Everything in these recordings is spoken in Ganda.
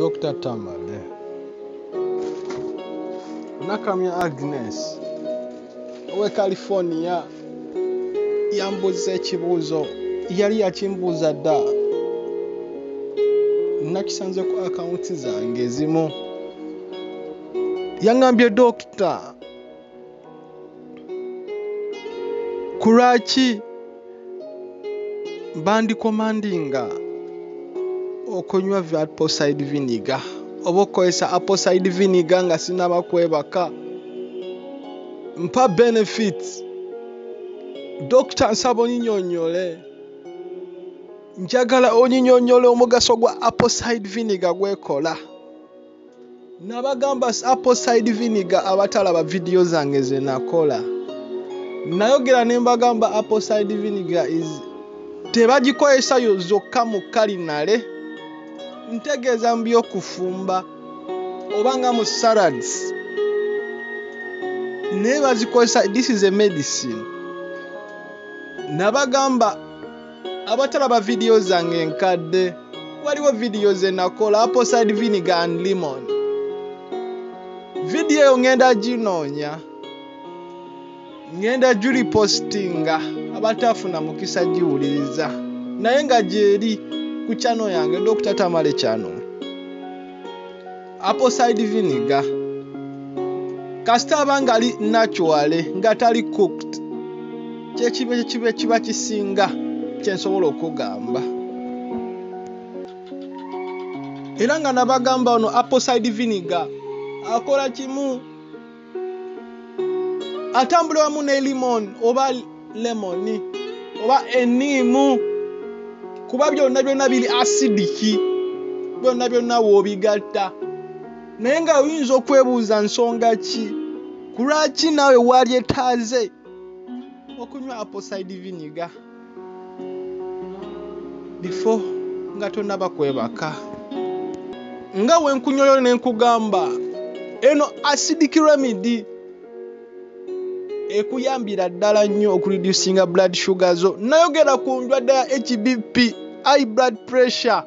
Dr. Tamale. Nakamya Agnes owe California yambuuza ekibuuzo, yali yakimbuuza dda, nakisanze ku akawunti zange ezimu. Yaŋŋambye, "Dokita, ku lwaki bandirecommendinga okunywa apple cider vinegar oba okukozesa apple cider vinegar nga sinnaba kwebaka? Mpa benefits. Dokita, nsaba onyinyonnyole, njagala onyinyonnyole omugaso gwa apple cider vinegar gwekola." Nabagamba apple cider vinegar, abatalaba vidiyo zange ze nakola, nayogera ne mbagamba apple cider vinegar is tebagikozesa zokka mu culinary, ntegeeza mu byokufumba oba nga mu salads, naye bazikozesa, this is a medicine. Nabagamba abatalaba vidiyo zange enkadde, waliwo vidiyo ze nakola, apple cider vinegar and lemon. Vidiyo eyo ngenda ginoonya, ngenda girepostinga, abatafuna mukisa giwuliriza, naye nga gyeri ku channel yange, Dr. Tamale channel. Apple cider vinegar kasita aba nga ali natural, nga tali cooked, kyekiba kiba kiba kisinga kyensobola okugamba. Era nga nabagamba ono apple cider vinegar akola kimu, atambula wamu ne lemon oba lemoni oba eniimu, kuba byonna byonna biri acidic, byonna byonna w'obigatta. Naye nga oyinza okwebuuza nsonga ki, ku lwaki naawe walyetaaze okunywa apple cider vinegar before nga tonnaba kwebaka? Nga we nkunyonyola ne nkugamba eno acidic remedy ekuyambira ddala nnyo okureducinga blood sugar zo. Nayogera ku ndwadde ya HBP, high blood pressure,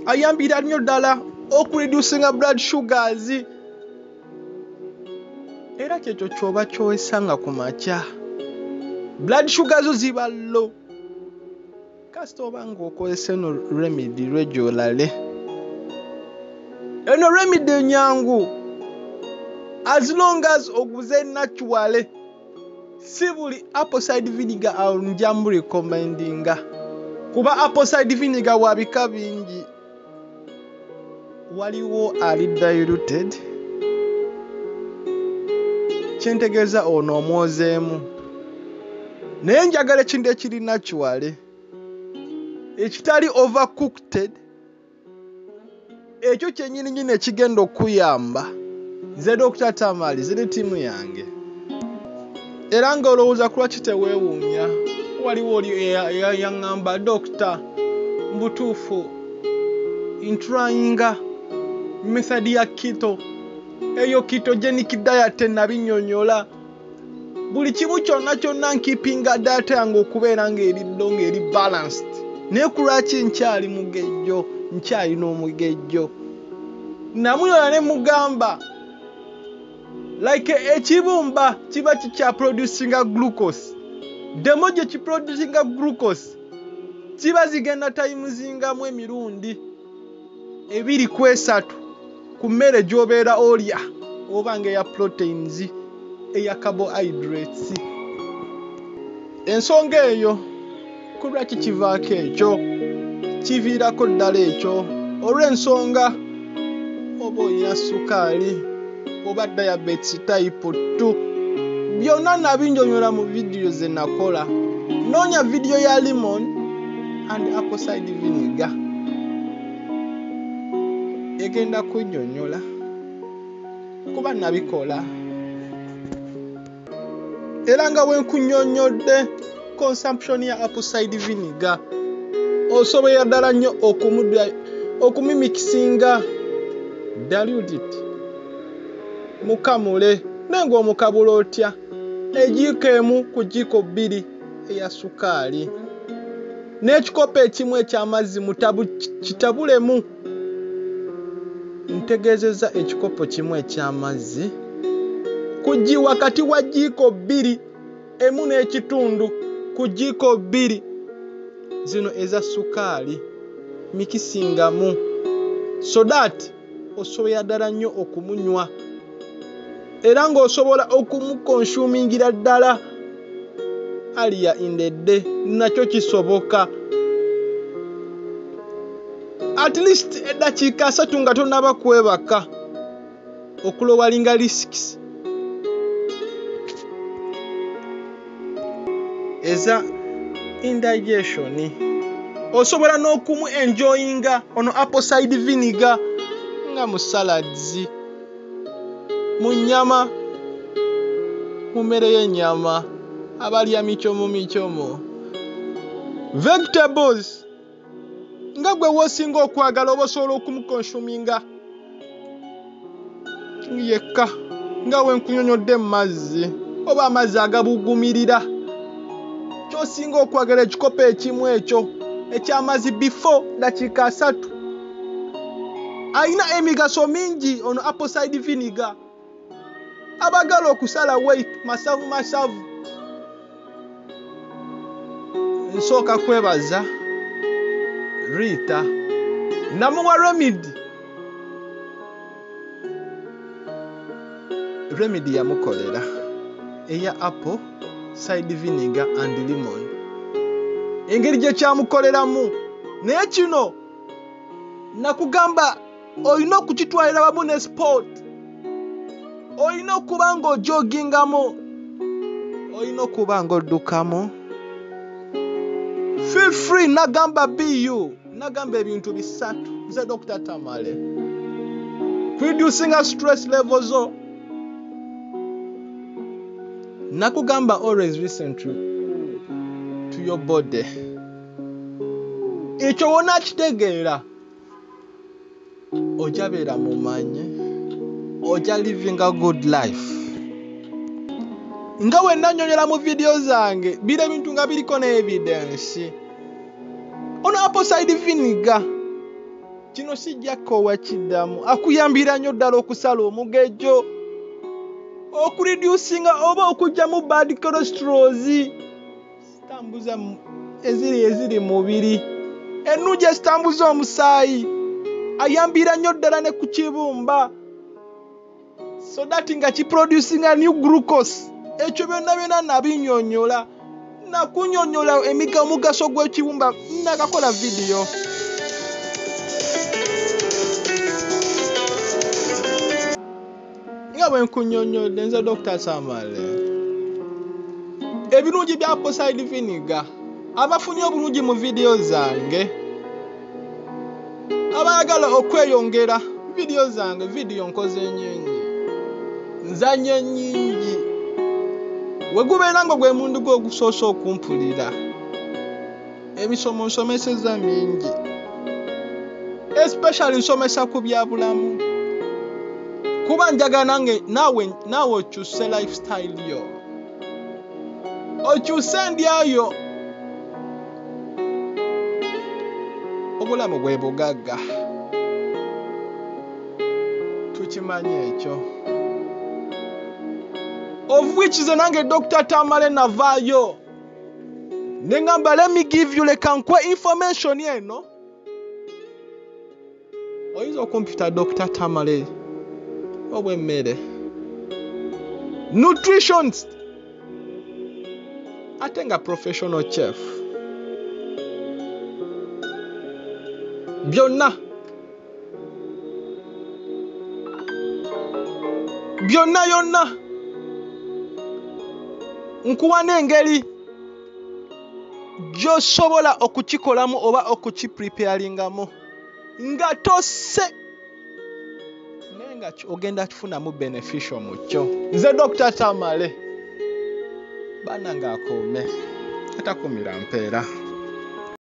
ayambira nnyo ddala okureducinga blood sugars. Era kyekyo kyoba kyowesanga ku makya, blood sugar zo ziba low kasita oba ng'okozesa eno remedy regularly. Eno remedy nyangu as long as oguze natural. Si buli apple cider vinegar awo nja murecommendinga, kuba apple cider vinegar wa bika bingi. Waliwo ali diluted, kyentegeeza ono omwozeemu, naye njagala ekintu ekiri natural, ekitali overcooked, ekyo kyennyini nyini ekigenda okuyamba. Nze Dr. Tamale, ziri ttiimu yange. Era ng'olowooza ku lwaki teweewuunya, waliwo oli yaŋŋamba, "Dokita, mu butuufu ntryinga method ya keto, eyo ketogenic diet, nabinnyonnyola buli kimu kyonna kyonna, nkeepinga diet yange okubeera ng'eri ddo, ng'eri balanced, naye ku lwaki nkyali mugejjo, nkyalina omugejjo?" Namunyola ne mugamba like ekibumba kiba kikyaproducinga glucose, demo gye kiproducinga glucose kiba zigenda timesingamu emirundi 2 ku 3 ku mmere gy'obeera olya, oba nga eya proteins, eya carbohydrates. Ensonga eyo ku lwaki kivaako ekyo, kiviirako ddala ekyo olw'ensonga oba olina sukaali oba diabetes type 2. Byonna nabinnyonnyola mu vidiyo ze nakola. Noonya vidiyo ya lemon and apple cider vinegar, egenda kunnyonnyola kuba nabikola. Era nga bwe nkunnyonnyodde consumption ya apple cider vinegar, osobolera ddala nnyo okumumixinga, dilute it, mukamule. Naye ng'omukabula otya? Ejiiko 1 ku jiiko 2 eya sukaali. N'ekikopo ekimu eky'amazzi kitabulemu. Ntegeezezza ekikopo kimu eky'amazzi ku wakati wa jjiiko 2 emu n'ekitundu ku jjiiko 2 zino eza sukaali mikisingamu, so that osobola ddala nnyo okumunywa era ng'osobola okumukonsumingira ddala earlier in the day, nakyo kisoboka. At least eddakiika 3 nga tonnaba kwebaka okulowalinga risks eza indigestion. Osobola n'okumu enjoyinga ono apple cider vinegar nga mu salads, mu nnyama, mu mmere y'ennyama, abalya michomo michomo, vegetables nga gwe w'osinga okwagala oba osobola okumukonsuminga yekka nga we nkunyonyodde mu mazzi oba amazzi agabugumirira. Ky'osinga okwagala ekikopo ekimu ekyo eky'amazzi before dakiika 3. Alina emigaso mingi ono apple cider vinegar. Abagala okusala weight masavu masavu, nsooka kwebaza Rita namuwa remedy. Remedy yamukolera eya apple cider vinegar and lemon, engeri gye kyamukoleramu. Naye kino nakugamba olina okukitwalira wamu ne sport, olina okuba ng'ojogingamu, olina okuba ng'oddukamu. Feel free, nagamba be you. Nagamba ebintu 3 nze Dr. Tamale. Reducing stress levels zo. Nakugamba always listen to your body. Ekyo wona kitegeera ojja beera mumanyi, ojja living a good life. Nga we nannyonnyola mu vidiyo zange bira ebintu nga biriko ne evidence. Ono apple cider vinegar kino sijja koowa kiddamu, akuyambira nnyo ddala okusala omugejjo, okureducinga oba okuggyamu bad cholesterols zitambuza eziri mubiri, ennungi ezitambuza omusaayi. Ayambira nnyo ddala ne ku kibumba so that nga kiproducinga new glucose. Ekyo byonna byonna nabinnyonnyola, nakunnyonnyola omugaso gw'ekibumba, nakakola vidiyo. Nga bwe nkunnyonnyodde nze Dr. Tamale. Ebirungi bya apple cider vinegar, abafunye obulungi mu vidiyo zange, abaagala okweyongera vidiyo zange, vidiyo nkoze nnyingi, nzannye nnyingi. We gubeera nga gwe mundu gwe ogusoose okumpulira, emisomo nsomeseza mingi, especially nsomesa ku bya bulamu, kuba njagala nange naawe okyuse lifestyle yo, okyuse endya yo. Obulamu bwe bugagga, tukimanyi ekyo. Of which nze nange Dr. Tamale navaayo ne ŋŋamba let me give you, leka nkuwe information eno. Oyinza okumpita Dr. Tamale ow'emmere, nutritionist, ate nga professional chef. Byonna byonna yonna nkuwa n'engeri gy'osobola okukikolamu oba okukipreparingamu nga tosse, naye nga ogenda kufunamu beneficial mu kyo. Nze Dr. Tamale, bannange akuume, atakuumira mpeera.